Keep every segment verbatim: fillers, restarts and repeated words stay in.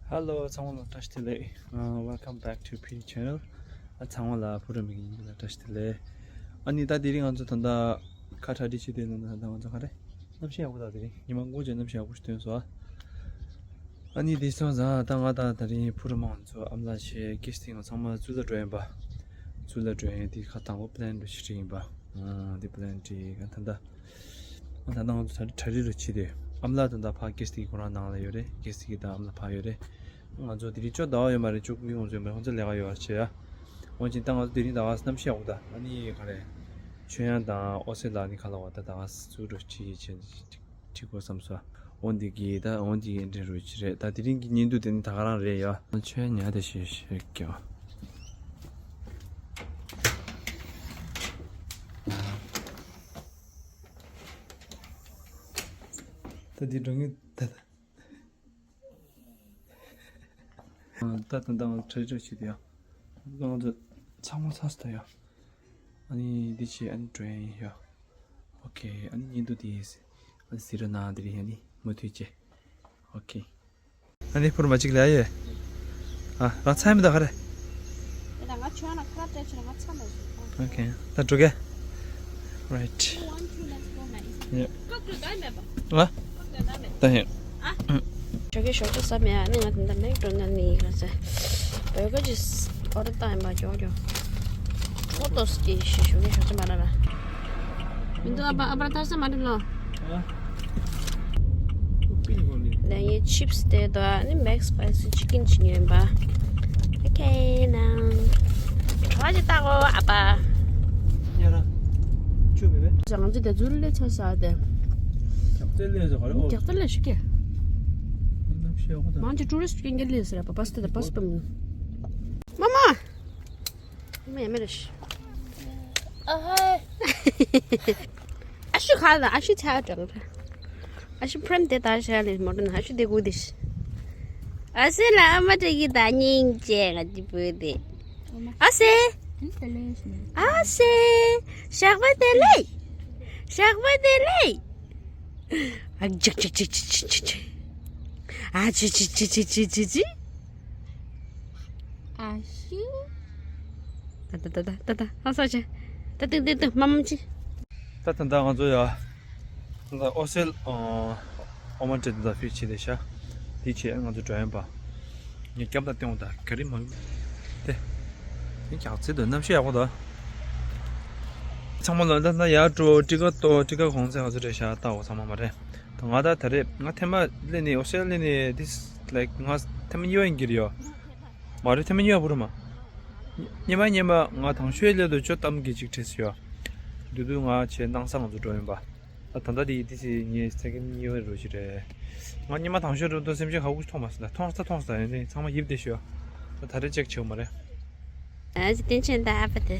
Hello, ཚང་མ་ལ་བཀྲ་ཤིས་བདེ་ལེགས། Uh, welcome back to P Channel. ཨ་ཚང་མ་ལ་བུ་རམ་གྱི་ཉིན་ལ་བཀྲ་ཤིས་བདེ་ལེགས། ཨ་ནི་ད་དེ་རིང་ང་ཚོ་ད་ལྟ་ཁ་གྲ་སྒྲིག་བྱེད་དུས་ད་ལྟ་ང་ཚོ་ག་རེ། གནམ་གཤིས་ཡག་པོ་ད་དེ་རིང་ཉི་མ་དགུང་ཅན་གནམ་གཤིས་ཡག་པོ་ཞིག་ཐོན་སོང་ཨ། ཨ་ནི་དེ་སོང་ཙང་ད་ང་དང་ད་རིང་བུ་རམ་ང་ཚོ་ཨ་མ་ལགས་བཅས་གེ་སི་ཊི་ང་ཚང་མ་ཚུར་ལ་འགྲོ་ཡིན་པ། ཚུར་ལ་འགྲོ་ཡིན་དེ་ཁ་དང་པོ་པི་ལེན་རུ་ཞིག་ཡིན་པ། ཨ་དེ་པི་ལེན་དེ་ག་ད་ལྟ། ད་ལྟ་ང་ཚོ་གྲ་སྒྲིག་རུ་བྱེད་དེ། ཨ་མ་ལགས་ད་ལྟ་ཕ་གེ་སི་ཊི་ཁོ་རང་ནང་ལ་ཡོད་རེད། གེ་སི་ཊི་དང་ཨ་མ་ལགས་ཕ་ཡོད་རེད། ང་ཚོ་དེ་རིང་ཅོ་ཟླ་བ་ཡོད་མ་རེད། ཅོ་ཀུ་ཡོང་ཚོད་མ་རེད། ཁོང་ཚོ་ལས་ཀ་ཡོད་པ་བྱེད་ཡ། འོན་ཀྱང་ད་ང་ཚོ་དེ་རིང་ཟླ་བ་གནམ་གཤིས་ཡག་པོ་ད་ཨ་ནི་ག་རེ། ཆོས་དབྱངས་དང་ཨོ་སེ་ལགས་ནི་ཁ་ལ་བ་ད་ཟླ་བ་ཚུར་རུ་ཁྲིད་ཀྱི་བྱེད་ཁྲིད་དགོས་བསམ་སོང་། འོ་འདི་གི་ད་འོ་འདི་གི་འདྲེ་རུ་ཅི་རེད། ད་དེ་རིང་གི་ཉིན་དུ་དེ་ནི་ད་ག་རང་རེད་ཡ། ཆོས་ཉ་དེ་ཞེས་ཞེས་ཀྱང་། ད་འདི་འགྲོ་ངེས་ད་ད། ད་ད་ད་ང་ཚོ་གྲ་སྒྲིག་བྱེད་དུ་ཡ། ང་ཚོ་ཚང་མ་ཚར་སོང་ད་ཡ། ཨ་ནི་འདི་བྱེད་ཨ་ནི་འགྲོ་ཡ་ཡིན་ཡ། ཨོ་ཁེ། ཨ་ནི་ཉིན་དུ་དེ་ཨ་ནི་ཟི་ར་ན་དེ་རིང་ཨ་ནི་མུ་མཐུད་བྱེད། ཨོ་ཁེ། ཨ་ནི་ཕུར་མ་གཅིག་ལ་ཡོད། ཨ་རང་ཚ་མི་ད་ག་རེ། ད་ང་ཆོས་ན་ཁ་སྤྲད་ཆོས་ན་ང་ཚ་མེད་སོང་། ཨོ་ཁེ། ད་འགྲོ་གེ། Right. ཡ། ཨ། ད་ཧེ། ཞོགས་ཀས་ཞོགས་ཇ་ཟ་མེད་ཨ་ནི་ང་ད་ལྟ་མེག་ཌོ་ནལ་ནས་ཡིན་ལ་ཟེར། བོད་ག་ཅིག་ཨོ་ཌར་བཏང་ཡིན་པ་ཇོ་ཇོ། ཨོ་ཏོ་སི་ཀི་ཞོགས་ཀས་ཞོགས་ཇ་མ་ར་ར། མི་འདུག་ཨ་ཕ་ཨ་ཕ་ཐར་ས་མ་འགྲིག་ལོ། ཨ། ལན་ཡའི་ཆིབ་སི་དེ་དང་ནི་མེག་སི་པའི་སི་ཆི་ཀིན་ཅིག་ཉོས་པ། ཨོ་ཁེ་ནང་། གྲོགས་ཅིག་ལྟ་གོ་ཨ་ཕ། ཉ་ར། ཆུ་མེད་པས། ང་ཚོ་དེ་ཚོ་ལས་ཚ་ས་དེ། རྒྱག་རྩལ་ལས་ཚ་ག་རེ་ཨོ། རྒྱག་རྩལ་ལས་ཤིག་གེ། གནམ་གཤིས་ཡག་པོ་དང་། མང་ཆེ་ཊུ་རི་སི་ཊི་རྐྱང་རྐྱང་སླེབས་ཟེར་བ་པ་སི་ཏི་དང་པ་སི་པ་མིན། མ་མ། མེ་མེ་རེ་ཤི། ཨ་ཧའི། ཨ་ཤུ་ཁ་ལ་ཨ་ཤུ་ཆ་དྲང་ར། ཨ་ཤུ་ཕྲེམ་དེ་ད་ཤ་ལེ་མོ་ཏོ་ན་ཨ་ཤུ་དེ་གུ་དེ་ཤི། ཨ་སེ་ལ་ཨ་མ་དྲེ་གི་ད་སྙིང་རྗེ་ང་ཅི་བུ་དེ། ཨ་སེ། ཨ་སེ། ཞག་པ་དེ་ལེ། ཞག་པ་དེ་ལེ། ཨ་ཅིག་ཅིག་ཅིག་ཅིག་ཅིག་ཅིག་ཅིག་ཨ་ཅི་ཅི་ཅི་ཅི་ཅི་ཅི་ཅི། ཨ་ཤི། ད་ད་ད་ད་ད་ད་ཨ་ས་ཅི། ད་ཏིང་ཏིང་ཏིང་མ་མ་ཅི། ད་ད་ད་ང་ཚོ་ཡ། ད་ཨོ་སེལ་ཨོ་མ་ཏྲེ་ད་ཕི་ཆི་ལེ་ཤ། དེ་ཆེ་ང་ཚོ་འགྲོ་ཡིན་པ། ངས་སྐྱབས་ད་ཏེ་འོང་ད་ག་རི་མང་། དེ། དེ་རྒྱག་ཚེ་དུ་གནམ་གཤིས་ཡག་པོ་ད། ཚང་མ་ལ་ད་ད་ཡར་འགྲོ་ཊི་ཀ་ཏོ་ཊི་ཀ་གོང་ཚད་ང་ཚོ་རེ་ཤ་ལྟ་འོ་ཚང་མ་མ་རེད། ད་ང་ད་ད་རེད་ང་ཐེངས་མ་སླེབས་ནས་ཨོ་སེ་ལ་སླེབས་ནས་this like ང་ཐེངས་མ་གཉིས་པ་ཡིན་གྱི་རེད་ཡོ། མ་རེད་ཐེངས་མ་གཉིས་པ་བུ་རུ་མ། སྔོན་མ་སྔོན་མ་ང་དང་ཤོས་སླེབས་དུས་ཅོ་གཏམ་གྱི་ཅིག་བྲིས་སུ་ཡོ། དུས་དུས་ང་བྱས་སྣང་ས་ང་ཚོ་འགྲོ་ཡིན་པ། ད་ད་ལྟ་དེ་དེ་སི་ངའི་ཚེ་གེམ་གཉིས་པ་རུ་ཞིག་རེད། ང་སྔོན་མ་དང་ཤོས་འགྲོ་དུས་སེམས་ཅན་ཧ་གོ་ཞིག་མཐོང་མ་སོང་ད་མཐོང་ས་མཐོང་ས་ཡོད་ནི་ཚང་མ་ཡིབ་བསྡད་ཤོ། ད་ད་རེད་ཅེག་བྱེད་མ་རེད། ཨ་ཅི་བསྟན་ཆེན་ད་ཨ་ཕ་དེ།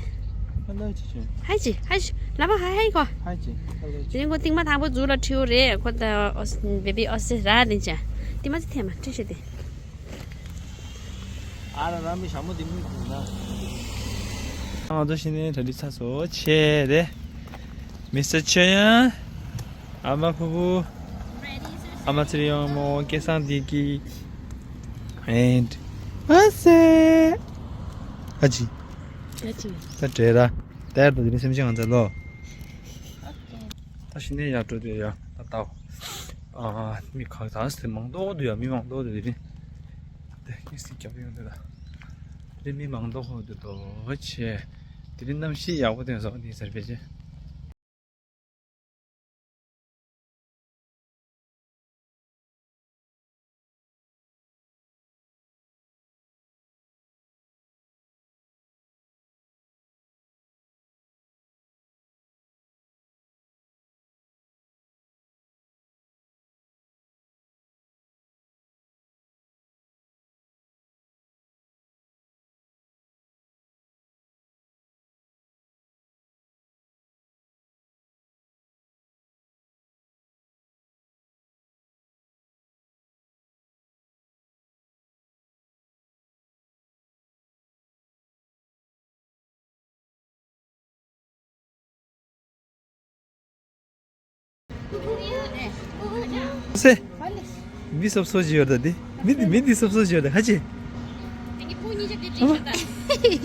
ཧ་ལོ་ཅི་ཆེན། ཧ་ཅི་ཧ་ཅི་ལ་མ་ཧ་ཧ་ཧི་གོ། ཧ་ཅི་ཧ་ལོ་ཅི། དེ་ཁོ་ཏིང་མ་དང་པོ་ཛུ་ལ་ཁྲིའུ་རེད་ཁོ་ད་ཨོ་སི་བེ་བི་ཨོ་སི་ར་དེ་ཅ། ཏིང་མ་ཅི་ཐེ་མ་ཁྲི་ཤེ་དེ། ཨ་ར་ར་མི་ཞྭ་མོ་དེ་མི་ཁུག་ན། ང་ཚོ་ཤི་ནས་གྲ་སྒྲིག་ཚར་སོང་ཆེ་རེད། མི་སི་ཆེ་ཡང་། ཨ་མ་ཕུ་བུ། ཨ་མ་ཚེ་རིང་མོ་སྐལ་བཟང་བདེ་སྐྱིད། And ཨ་སེ། ཨ་ཅི། ཨ་ཅི། ད་བྲེལ་ར། དེར་དུ་དེ་རིང་སེམས་ཅན་ང་ཚ་ལོ། ད་ཤི་ནས་ཡར་འགྲོ་དུས་ཡ་ད་ལྟ། ཨ་མི་གང་ཟག་དེ་མང་དོག་དུ་ཡ་མི་མང་དོག་དུ་དེ་རིང་། དེ་ཀི་སི་རྒྱབ་ཡོང་དུས་ལ། དེ་མི་མང་དོག་ཧོ་དུ་དོ་ཆེ། དེ་རིང་གནམ་གཤིས་ཡག་པོ་དེ་སོགས་དེ་ཟེར་བས་ཆེ། སེ། མི་སོབ་སོ་ཅི་ཡོད་ད་དེ། མི་འདི་མི་འདི་སོབ་སོབ་བྱས་ཏེ་ཧ་ཅི།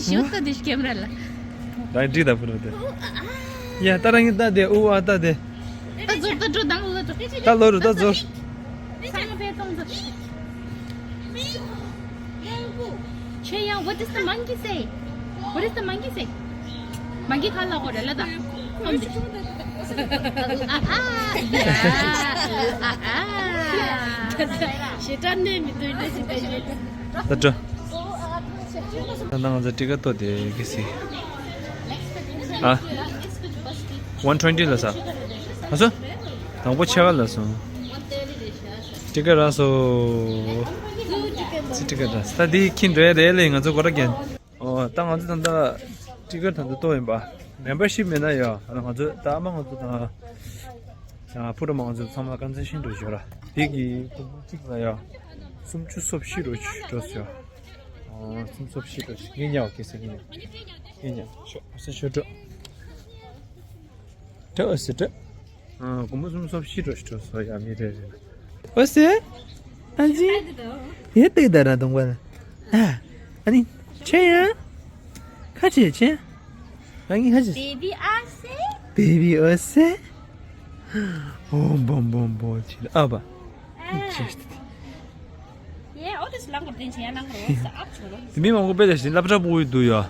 ཞོ་ད་དེ་ཀེམ་ར་ལ། རང་འགྲིག་ད་ཕུ་ར་དེ། ཡ་ད་རང་གི་ད་དེ་ཨུ་ཨ་ད་དེ། ད་ཛོར་ད་འགྲོ་དང་ལོ་ད། ད་ལོ་རུ་ད་ཛོར། ས་ང་བེ་ཏོང་ཛོར། ཆེ་ཡང་what does the monkey say? What does the monkey say? མ་གི་ཁ་ལ་གོ་རེ་ལ་ད། ཁོམ་དེ། ཨ་ཨ། ཡ། ཨ་ཨ། ཞེ་དྲག་ནས་མི་འདུག་འདྲ་ཞིག་ད་ཞེ་དྲག། ད་འགྲོ། ད་ང་ཚོ་ཊི་ཀེ་ཊི་ཏོ་དེ་གི་སི། ཨ། one twenty ལ་ས། ཨ་སོ། དང་པོ་ཆེ་བ་ལ་སོང་། ཊི་ཀེ་ཊི་རག་སོ། ཙི་ཊི་ཀེ་ཊི་རག་ས། ད་འདི་ཁྱི་འདྲ་རེད་ལེ། ང་ཚོ་གོ་ར་རྒན། ཨོ། ད་ང་ཚོ་ད་ལྟ་ཊི་ཀེ་ཊི་ད་ལྟ་ཏོ་ཡིན་པ། མེམ་བར་ཤིབ་མེད་ན་ཡ། ང་ཚོ་ད་ཨ་མ་ང་ཚོ་དང་། ཨ་ཕུ་ར་མ་ང་ཚོ་ཚང་མ་ཀོན་སེ་ཤན་འགྲོ་ཞོར་ར། དེ་གི་ཕུ་གུ་གཅིག་ལ་ཡ། སུམ་ཅུ་སོ་བཞི་རུ་འགྲོ་ཞོར། ཨོ། སུམ་ཅུ་སོ་བཞི་རུ་ངས་ཉལ་བ་གི་སེ་ངས་ཉལ། ངས་ཉལ་ཤོག་ཨ་སེ་ཤོག་འགྲོ། འགྲོ་ཨ་སེ་འགྲོ། ཨ། སྒོར་མོ་སུམ་ཅུ་སོ་བཞི་འགྲོ་ཞིག་འགྲོ་སོ་ཡ་མི་རེ་རེ་ལ། ཨོ་སེ། ཨ་ཅི། ཡེ་ཏེ་ད་ར་དུང་བ་ལ། ཨ། ཨ་ནི། ཆེ་ཡ། ཁ་ཆེ་ཆེ། ཨ་ནི་ཁ་ཆེ། Baby ཨ་སེ། Baby ཨོ་སེ། ཨོ་བོམ་བོམ་བོ་ཆི་ཨ་བ། ཨ། ཅེས་ཏེ། ཡེ་ཨོ་ཏེ་སི་ལང་གོ་ཏེན་ཆེ་ཡ་ལང་གོ་ཨོ་སེ་ཨབ་ཆོ་རོ། དེ་མི་མང་པོ་དཔེ་ལ་ཞིག་སློབ་གྲྭ་པུ་ཡི་འདུག་ཡ། ཨ།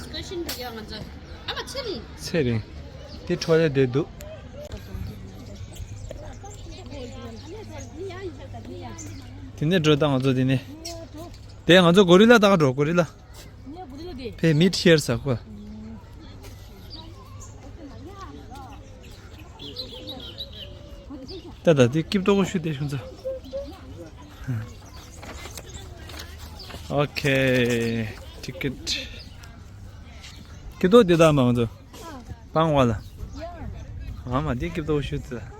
སྐུ་ཤིན་འདུག་ཡ་ང་ཚོ། ཨ་མ་ཚེ་རིང་། ཚེ་རིང་། དེ་ཁྲོ་ལེ་དེ་འདུག་དེ་ནས་འགྲོ་ད་ང་ཚོ་དེ་ནས། དེ་ང་ཚོ་གོ་རི་ལ་ད་ག་འགྲོ་གོ་རི་ལ། ཕེ་མིད་ཧི་ཡར་ས་ཁོ། ད་ད་དེ་སྐྱིབས་ཏོག་ཤུ་དེ་ཤུན་ཚ། ཨོ་ཁེ། ཊི་ཀེ་ཊི། སྐྱིབས་ཏོག་དེ་ད་མ་ང་ཚོ། སྤང་བ་ལ། ཨ་མ་དེ་སྐྱིབས་ཏོག་ཤུ་ཚ།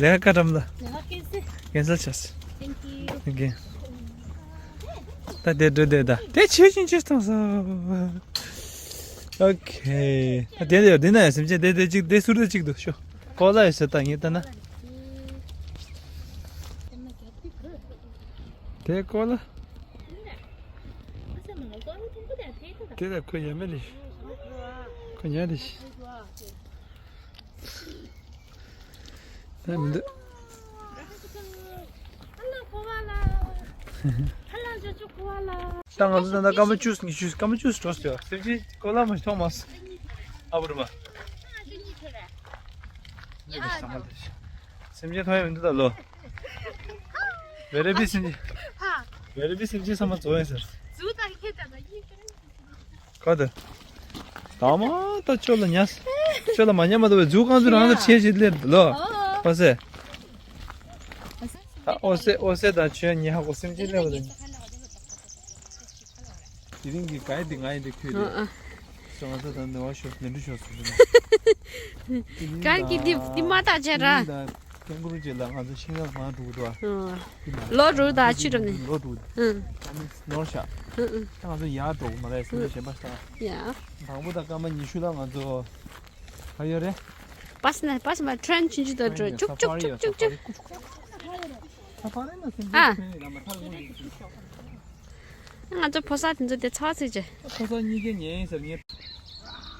ལས་ཀ་བཀྲམ་ད། ལས་ཀ་ཀན་སེལ། ཀན་སེལ་བྱས། Thank you. Thank you. ད་དེ་འགྲོ་དེ་ད་དེ་ཆེ་ཆུང་ཆེ་གཏོང་ས། ཨོ་ཁེ། ད་དེ་ལ་ཡོད་དེ་ན་ཡོད་སེམས་ཅན་དེ་དེ་གཅིག་དེ་ཟུར་དེ་གཅིག་འདུག་ཤོ། ཀོ་ལ་ཡོད་ཟེར་ད་ངས་ལྟ་ན། དེ་ཀོ་ལ། དེ་ལ་ཁོ་ཡ་མེད་ལེ། ཁོ་ཉལ་ལེ། ད་མི་འདུག་ད་ང་ཚོ་ད་ལྟ་སྐར་མ་བཅུ་ཉི་ཤུ་སྐར་མ་བཅུ་འགྲོ་ཟེར་བ་སེམས་ཅན་ཀོ་ལ་མ་མཐོང་མ་སོང་། ཨ་བུ་རུ་མ། སེམས་ཅན་མཐོང་ཡ་མི་འདུག་ད་ལོ། བེ་རེ་བི་སེམས་ཅན། བེ་རེ་བི་སེམས་ཅན་ཚང་མ་རྫོགས་ཡིན་ཟེར། ག་དེ། ད་མ་ད་ཅོ་ལ་ཉལ། ཅོ་ལ་མ་ཉལ་མ་ཐུབ་པའི་མཛུབ་རྐང་ཚོ་རང་ཚོ་ཁྲལ་བྱེད་ལེར་ལོ། ཨོ་སེ། ཨོ་སེ་ཨོ་སེ་དང་ཆོས་ཉི་ཧ་གོ་སེམས་ཅན་ལེ་བ་དང་། དེ་རིང་གི་ག་ཡི་འདི་ང་ཡི་འདི་ཁུལ་རེད། ཨ་ཨ། སོ་ང་ཚོ་དང་ནུ་བ་ཤོར་ནུ་འདྲུ་ཤོར་སོང་། གང་གི་འདི་འདི་མ་བཏགས་བྱས་ར། ཀེང་ཀུ་རུ་ཅེ་ལ་ང་ཚོ་ཤིང་ལ་མ་འགྲོ་གི་འགྲོ་བ། ལོ་དྲུག་དང་ཕྱི་དྲུག་ནས། ལོ་དྲུག་ཨང་། ནོར་ཤག་ཨང་ཨང་། ད་ང་ཚོ་ཡར་འགྲོ་གི་མ་རེད་སེམས་ཅན་གཞན་པ་ཤག་ཡ། དང་པོ་དང་སྐར་མ་ཉི་ཤུ་ལ་ང་ཚོ་ག་ཡོད་རེད། པ་སི་ན་པ་སི་མ་ཁྲོན་ཆུང་ཆུང་དང་འགྲོ་ཅུག་ཅུག་ཅུག་ཅུག་ཅུག་ཨ། ང་ཚོ་ཕོ་གསར་དེ་ཚོ་དེ་ཚ་བ་ཚིག་ཅེ། ཕོ་གསར་གཉིས་ཀའི་ཉལ་ཡིན་ཟེར་ངས།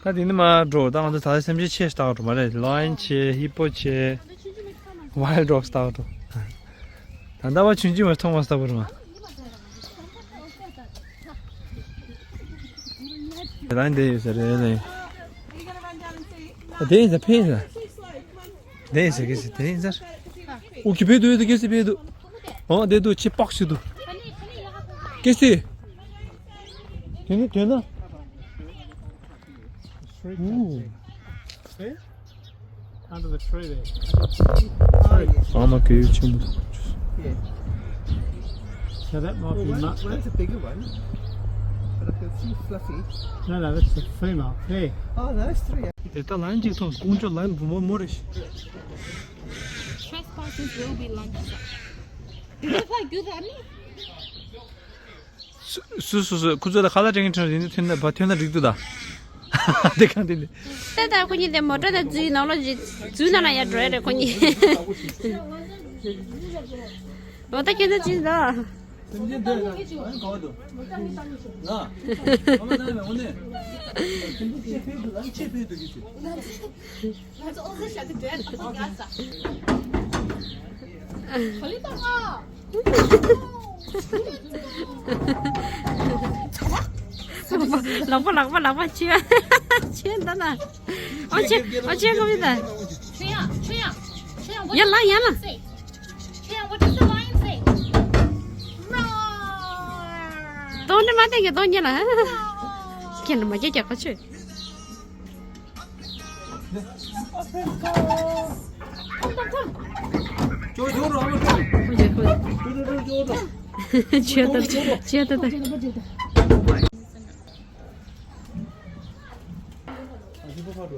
ད་དེ་ནི་མ་འགྲོ་ད་ང་ཚོ་ད་སེམས་ཅན་ཆེ་ཞིག་ལྟ་བ་འགྲོ་མ་རེད། ལོ་ཡན་ཆེ་ཧི་པོ་ཆེ། ཝའིལ་ཌོག་སི་ལྟ་བ་འགྲོ། ད་ལྟ་བ་ཆུང་ཆུང་བ་མཐོང་བ་ལྟ་བུ་རེད་མ། དེ་རང་འདི་ཡོད་ས་རེད་ལེ། ཨ་དེ་ཡིན་ས་ཕེ་ཡིན་ས། དེ་ཡིན་ས་གི་སི་དེ་ཡིན་ས། ཨུ་ཁི་ཕེ་འདུག་ཡོད་དུ་གི་སི་ཕེ་འདུག་ཨོ་དེ་འདུག་ཆེ་པག་ཞིག་འདུག་གི་སི། དེ་ནི་དེ་ན། Ooh. See? Under the tree there. Oh, yes. ཨ་མ་གཡུ་ཆེན་པོ། Yeah. So that might be one, mu- that's a bigger one. But I can see Fluffy. No, no, that's the female. There. Oh, those three. དེ་ལྟ་ལན་གཅིག་མཐོང་། ཀོང་ཇོ་ལན་བུ་མོ་མོ་རེད། Trespassers will be lunch. Look like good, honey. སུ་སུ་སུ་ཁོ་ཚོ་ལ་ཁ་ལག་སྤྲད་མཁན་ཁྲིད་ཡིན་ཐོན་ན་བ་ཐོན་ན་འགྲིག་འདུག་ད། དེ་གང་དེ་ནི། ད་ད་ཁོ་གཉིས་དེ་མོ་ཊ་དང་འཛུལ་ནང་ལོགས་ཀྱི་འཛུལ་ནང་ལ་ཡར་འགྲོ་ཡ་རེད་ཁོ་གཉིས། མོ་ཊ་ཁྱོད་ཚོ་ཅི་ད། ལག་པ་ལག་པ་ལག་པ་ཆུ་ཆུ་ད་ན། ཨོ་ཆེ་ཨོ་ཆེ་གོ་མི་ད། ཆུ་ཡ་ཆུ་ཡ་ཆུ་ཡ། What does the lion say? What does the lion say? Roar. ཏོང་ཏེ་མ་ཏེ་གེ་ཏོང་ཉེ་ལ། ཁྱེད་ནི་མ་སྐྱེ་རྒྱག་ག་ཆུ། ཆོས་ད་ཆོས་ད་ད།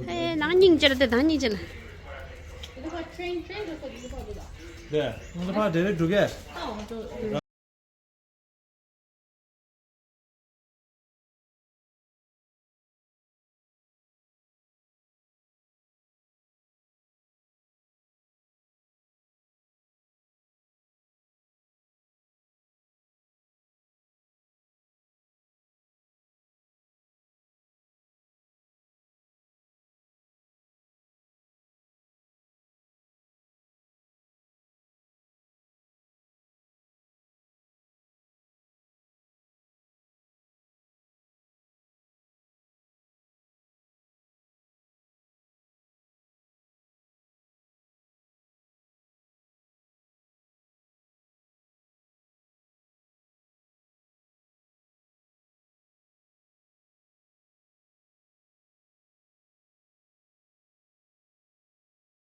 ཨེ་ནང་སྙིང་རྗེ་ལ་དེ་དང་སྙིང་རྗེ་ལ། དེ་ང་ཚོ་ཕར་འདྲེ་རེ་འགྲོ་གས།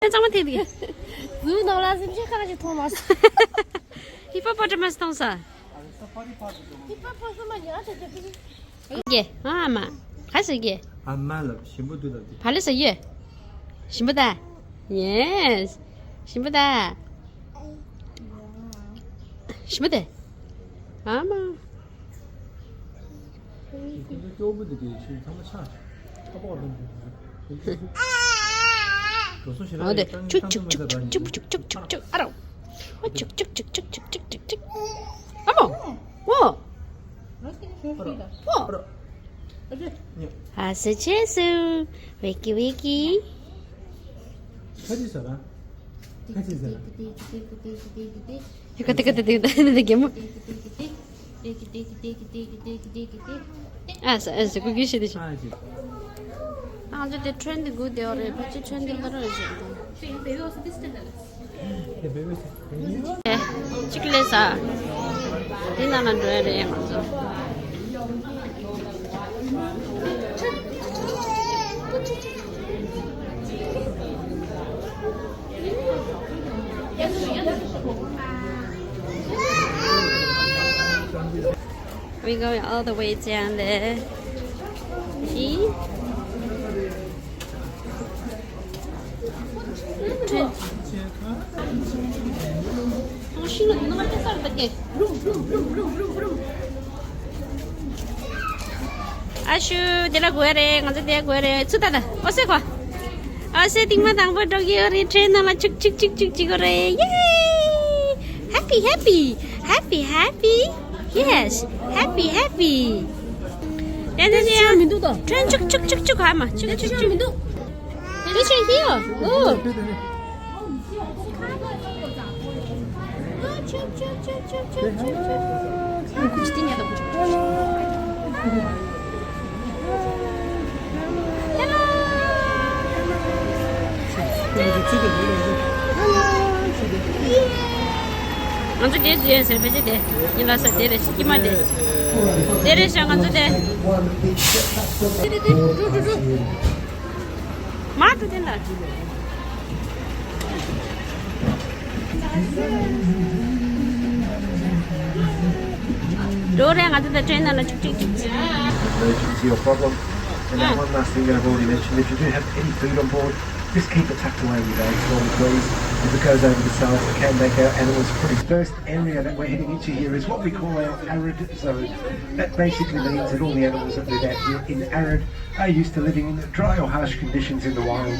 གཙང་མ་ཐེབས་ཀྱི། ཟུར་ནང་ལ་སེམས་ཅན་ཁ་ཅིག་མཐོང་མ་སོང་། ཧི་པོ་པོ་ཏ་མ་སི་མཐོང་ས། ཧི་པོ་པོ་ཏ་མ་ཉག་ཆ་ཆ་ཕི། ཀྱེ། ཨ་མ། ག་ཟེར་གྱི། ཨ་མ་ལ་ཞིམ་པོ་འདུག་ལབ་ཀྱི། བ་ལི་ཟེར་ཡོད། ཞིམ་པོ་ད། ཡེས། ཞིམ་པོ་ད། ཞིམ་པོ་ད། ཨ་མ། ཁོ་ཚོ་སྐྱོ་པོ་འདི་གའི་ཆུ་ཚང་མ་ཆག་ཆག་པོ་རང་འགྲོ་སོང་ཞེ་ཨོ་དེ་དྲག་ཆུག་ཆུག་ཆུག་ཆུག་ཆུག་ཆུག་ཆུག་ཆུག་ཨ་རོ། ཨོ་ཆུག་ཆུག་ཆུག་ཆུག་ཆུག་ཆུག་ཆུག་ཨ་མོ། ཨོ། ཨོ། ཨ་སེ་ཆེ་སུ། ཝེ་ཀི་ཝེ་ཀི། ཁ་ཅིག་ཟ་ར། ཁ་ཅིག་ཟ་ར། ཡ་ཁ་ཏི་ཁ་ཏི་ཏི་ཏི་ཏི་གེ་མོ། ཨ་ས་ཨ་ས་ཀུ་ཀི་ཤི་ཏི་ཤི། ཨ་ཅིག་ཨང་ཅོ་དེ་ཁྲོན་དེ་གུ་དེ་ཨོ་རེད། ཕ་ཅི་ཁྲོན་དེ་ལ་རོ་ཞིག་དང་། གཅིག་ལས་ས། དེ་ནང་ལ་འགྲོ་ཡ་རེད་ང་ཚོ། We going all the way down there. See? ཨ་ཤུ། དེ་ལ་དགོས་རེད། ང་ཚོ་དེ་དགོས་རེད། ཚུར་ལྟ་ད། ཨོ་སེ་ཁོ། ཨོ་སེ་རྟིང་མ་དང་པོ་འགྲོ་གི་ཡོད་རེད། ཁྲེན་ནང་ལ་ཆུག་ཆུག་ཆུག་ཆུག་ཅིག་གོ་རེད། ཡེ། Happy, happy, happy, happy. Yes, happy, happy. དེ་ནས་དེ་ཡང་མི་འདུག་ད། ཁྲེན་ཆུག་ཆུག་ཆུག་ཆུག་ཧ་མ་ཆུག་ཆུག་ཆུག་མི་འདུག་དེ་ཆུག་ཧི་ཡོ། ཨོ། ང་ཚོ་དེ་ཟེར་ཟེར་ཕལ་ཆེར་དེ་ཡིན་ལ་ས་དེ་རེད་ཤི་ཀི་མ་དེ་དེ་རེད་ཤག་ང་ཚོ་དེ། དེ་དེ་དེ་འགྲོ་འགྲོ་འགྲོ། མ་དུ་དེ་འདྲ། འགྲོ་རེད། ང་ཚོ་ད་ཊེན་ནང་ལ་ཅིག་ཅིག་ཅིག Emergency or problem. And then one last thing that I've already mentioned, if you do have any food on board, just keep it tucked away in your bag for me, please. If it goes over the side, it can make our animals pretty. First area that we're heading into here is what we call our arid zone. That basically means that all the animals that live out here in arid are used to living in dry or harsh conditions in the wild.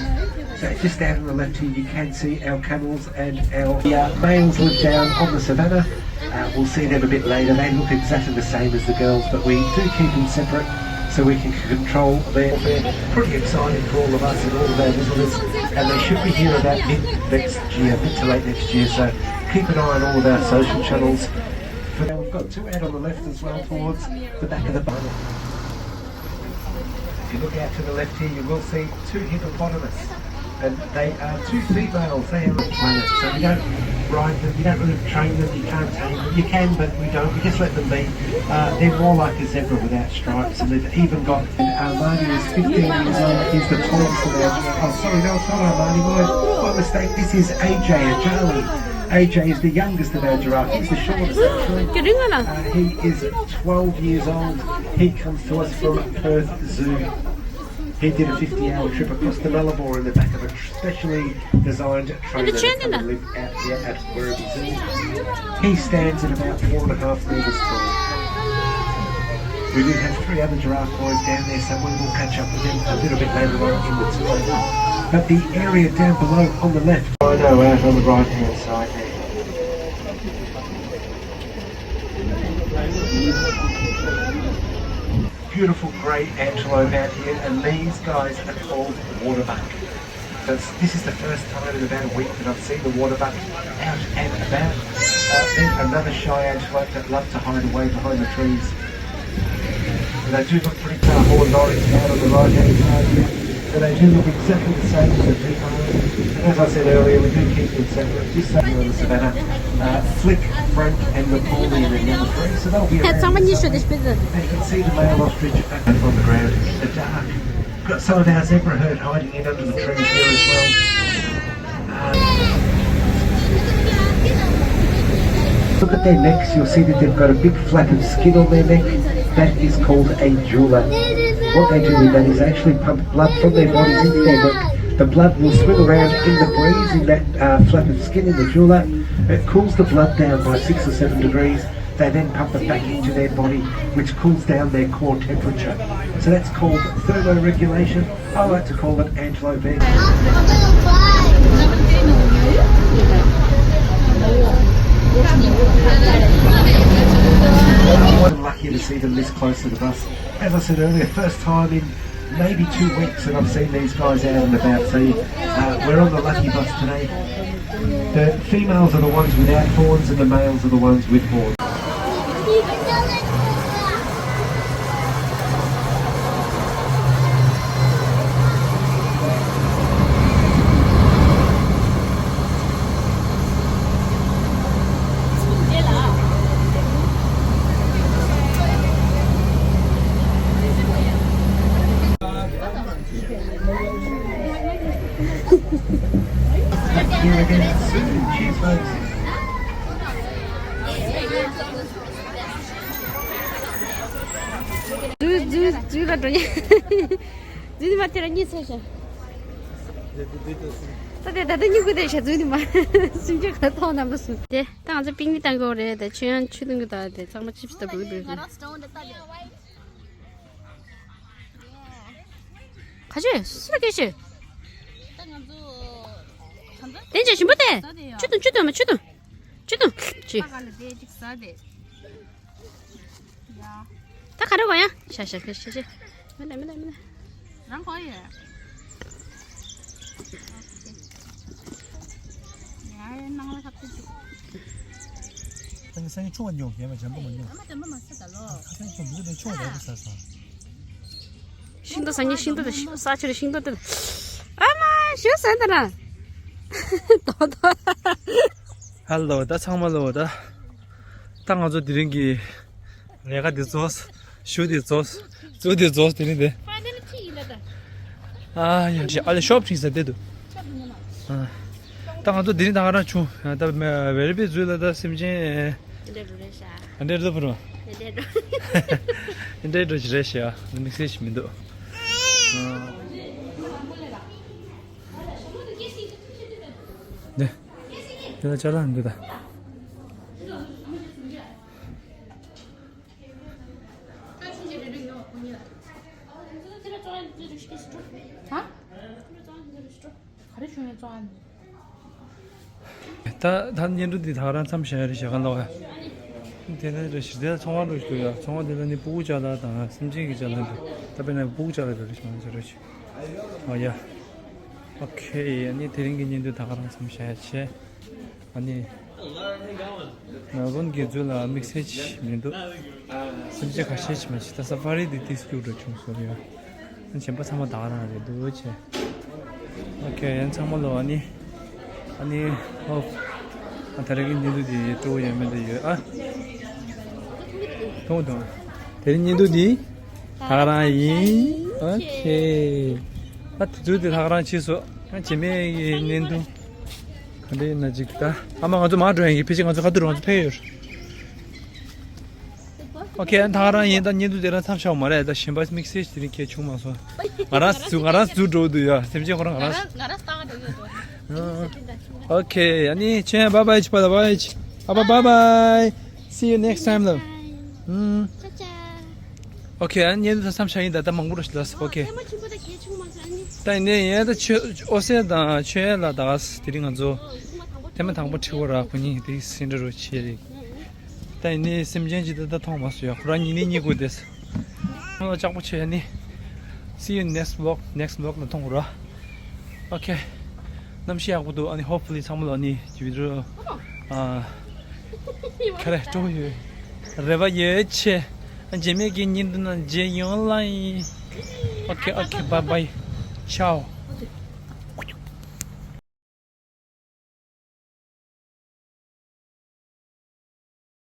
So just out on the left here, you can see our camels and our, the, uh, males live down on the savannah. Uh, we'll see them a bit later. They look exactly the same as the girls, but we do keep them separate so we can control their welfare. Pretty exciting for all of us and all of our visitors. And they should be here about mid next year, mid to late next year. So keep an eye on all of our social channels. For now, we've got two out on the left as well towards the back of the barn. If you look out to the left here, you will see two hippopotamus. And they are two females. They are planet. So we don't ride them, you don't really train them, you can't tame them. You can, but we don't. We just let them be. Uh, they're more like a zebra without stripes, and they've even got, and Armani is fifteen years old. He's the tallest of our. Oh, sorry, no, it's not Armani. My, my mistake. This is A J, a Charlie. A J is the youngest of our giraffes, the shortest, actually. Uh, he is twelve years old. He comes to us from Perth Zoo. He did a fifty-hour trip across the Nullarbor in the back of a tr- specially designed trailer to come and live out here at Werribee Zoo. He stands at about four and a half metres tall. We do have three other giraffe boys down there, so we will catch up with them a little bit later on in the tour. But the area down below on the left, I know, out on the right hand side there. Beautiful grey antelope out here, and these guys are called waterbuck. That's, this is the first time in about a week that I've seen the waterbuck out and about. Uh, then another shy antelope that love to hide away behind the trees. And they do look pretty dark, horned orange down on the right hand side here. And they do look exactly the same as the peacocks. And as I said earlier, we do keep them separate. This summer in the savannah, uh, Flick, Frank and Napoleon are the other three. So they'll be around. And you can see the male ostrich up on the ground in the dark. Got some of our zebra herd hiding in under the trees here as well. Look at their necks, you'll see that they've got a big flap of skin on their neck. That is called a dewlap. What they do with that is actually pump blood from their bodies into their neck. The blood will swing around in the breeze in that uh, flap of skin in the dewlap. It cools the blood down by six or seven degrees. They then pump it back into their body, which cools down their core temperature. So that's called thermoregulation. I like to call it antelope air. I'm lucky to see them this close to the bus. As I said earlier, first time in maybe two weeks that I've seen these guys out and about. So uh, we're on the lucky bus today. The females are the ones without horns and the males are the ones with horns. Cheers, folks. འཛུལ་འཛུལ་འཛུལ་ལ་འགྲོ་ཉེ། འཛུལ་མ་དེ་ར་གཉིད་སད་ཤག་ད་དེ་ད་ལྟ་སྨྱུ་གུ་དེ་ཤ་འཛུལ་ནི་མ། སུམ་ཅུ་ག་ཐོག་ནམ་པ་སུ། དེ་ད་ང་ཚོ་པིག་ནིག་བཏང་གི་ཡོད་རེད། དེ་ཆོས་དབྱངས་ཆོས་དུང་གི་ད་དེ་ཚང་མ་ཆིབས་ལྟ་བུ་འདུག་ཁ་ཆེ་སུ་ལ་སྐད་ཆེ། དེ་ཅི་ཞིམ་པོ་དེ། ཆུ་དུང་ཆུ་དུང་མ་ཆུ་དུང་། ཆུ་དུང་། ཆུ། ད་ག་རེ་གོ་ཡ། ཤ་ཤ་ཤ་ཤ་ཤ། མི་ལ་མི་ལ་མི་ལ། རང་གོ་ཡ། ཡ་ནང་ལ་ཁ་ཐུག་ཅིག་ད་ནི་སང་ཉིན་ཆུང་བ་ཉོ་གས་མ་འཇམ་པོ་མ་ཉོ། ཨ་མ་འཇམ་པོ་མ་ཟ་ད་ལོ། ཁ་ཐུག་ཅུང་མི་ལ་ཆུང་བ་ཡག་པོ་ཟ་སོང་། ཤིང་ཏོག་ཟ་ཉིན་ཤིང་ཏོག་དང་ཤིང་ས་ཆུ་རེ་ཤིང་ཏོག་དེ། ཨ་མ་ཞུ་ཟ་ད་ན། དོ་དོ། ཧ་ལོ་ད་ཚང་མ་ལོ་ད། ད་ང་ཚོ་དེ་རིང་གི་ལས་ཀ་འདི་རྫོགས། ཞུ་འདི་རྫོགས། ཚུ་འདི་རྫོགས་དེ་རིང་དེ། ཕ་ནི་ལ་ཅི་ཡིན་ལ་ད། ཨ་ཡ་ཨ་ལེ་ཤོབ་ཕྲིང་ས་དེ་དུ། ཨ། ད་ང་ཚོ་དེ་རིང་ད་ག་རང་བྱུང་། ད་བེ་རི་པི་ཛུ་ལ་ད་སེམས་ཅན། འདྲེ་འགྲོ་རེད་ཤག་འདྲེ་འགྲོ་བུ་རུ། འདྲེ་འགྲོ་འདྲེ་འགྲོ་ཞིག་རེད་ཤག་དམིགས་བསལ་ཞིག་མི་འདུག་ཨ། ནེ། དེ་ལ་ཅ་ལག་འདི་ད། ད་ད་བརྙན་ཐུང་འདི་ད་ག་རང་མཚམས་བཞག་ཡ་རེད་ཞག་ག་ལ་བ། དེ་ནས་རེ་ཞིག་དེ་ཚོང་བ་འགྲོ་ཞིག་འདུག་ཡ། ཚོང་བ་འདི་ལ་ནི་སྤུ་གུ་ཅ་ལག་དང་སེམས་ཅན་གྱི་ཅ་ལག་འདུག་ད་དཔེར་ན་སྤུ་གུ་ཅ་ལག་འདྲ་རེ་ཞིག་མ་ཅ་རེ་ཞིག་ཨོ་ཡ། ཨོ་ཁེ། ཨ་ནི་དེ་རིང་གི་བརྙན་ཐུང་ད་ག་རང་མཚམས་བཞག་ཡ་བྱས། ཨ་ནི། མེལ་བོན་གྱི་ཛུ་ལ་དམིགས་བསལ་ཅིག་མི་འདུག་སེམས་ཅན་ཁ་ཤས་ཅིག་མ་ཅིག་ད་ས་ཕ་རི་འདི་ཏིས་སྐྱུག་འགྲོ་བྱུང་སོང་ཡ། གཞན་པ་ཚང་མ་ད་ག་རང་རེད་འདུག་བྱས། ཨོ་ཁེ། ཡང་ཚང་མ་ལོ། ཨ་ནི། ཨ་ནི། ཧོ། ཨ་ད་རེས་ཀྱི་བརྙན་ཐུང་འདི་སྤྲོ་བོ་ཡོད་མེད་འདི་ཡོད་ཨ། མཐོང་མཐོང་། དེ་རིང་བརྙན་ཐུང་འདི་ད་ག་རང་ཡིན། ཨོ་ཁེ། ད་དུས་ཚོད་འདི་ད་ག་རང་ཕྱིན་སོང་། ང་རྗེས་མའི་བརྙན་ཐུང་ག་འདྲ་ཡིན་ན་ཅིག་ད། ཨ་མ་ང་ཚོ་མར་འགྲོ་ཡིན་གྱི། ཕལ་ཆེར་ང་ཚོ་ཁ་ཐུག་རང་ཚོ་ཕེབས་ཡོད། ཨོ་ཁེ། ད་ག་རང་ཡིན། ད་བརྙན་ཐུང་དེ་རང་མཚམས་བཞག་པ་མ་རེད། ད་གཞན་པ་དམིགས་བསལ་ཞིག་དེ་རིང་གལ་བྱུང་མ་སོང་། ང་རང་ཟུར་ང་རང་ཟུར་འགྲོ་འདུག་ཡ། སེམས་ཅན་ཁོ་རང་ང་རང་། ང་རང་ལྟ་འགྲོ་ཡོད་དོ། ཨོ་ཁེ། ཨ་ནི་ཁྱེད་བྷའི་བྷའི་ཅི་པ་ལ་བྷའི་ཅི། ཨ་པ་བྷའི་བྷའི། See you next time ལ། ཨུམ། ཨོ་ཁེ། ཨ་ནི་ད་མཚམས་བཞག་ཡིན། ད་ད་མང་པོ་ར་ཞིག་ལ། ཨོ་ཁེ། ད་ཡིན་ནའི་ཡིན་ད་ཆོས་ཨོ་སེ་དང་ཆོས་ཡ་ལ་ད་དེ་རིང་ང་ཚོ་ཐེངས་མ་དང་པོ་ཁྲིད་པ་ར། ཁོ་གཉིས་དེ་སེ་འདྲ་རུ་བྱས་རེད། ད་ཡིན་ནའི་སེམས་ཅན་ཅིག་ད་ད་མཐོང་མ་སོང་ཡ། ཁོ་རང་ཉིན་ནས་གཉིད་ཁུག་བསྡད་སོང་། ལྕགས་པོ་ཆེ་ནི། See you next vlog, next vlog ལ་མཐོང་ར། ཨོ་ཁེ། གནམ་གཤིས་ཡག་པོ་འདུག་ཨ་ནི་hopefully ཚང་མ་ལ་ཨ་ནི་བི་ཌི་ཡོ། ཨ། ག་རེ་སྤྲོ་ཡོད། རེ་བ་ཡོད་ཆེ། ཨ་རྗེས་མའི་གི་ཉིན་དུ་ན་མཇལ་ཡོང་ལ་ཡིན། ཨོ་ཁེ། ཨོ་ཁེ། bye bye. Ciao.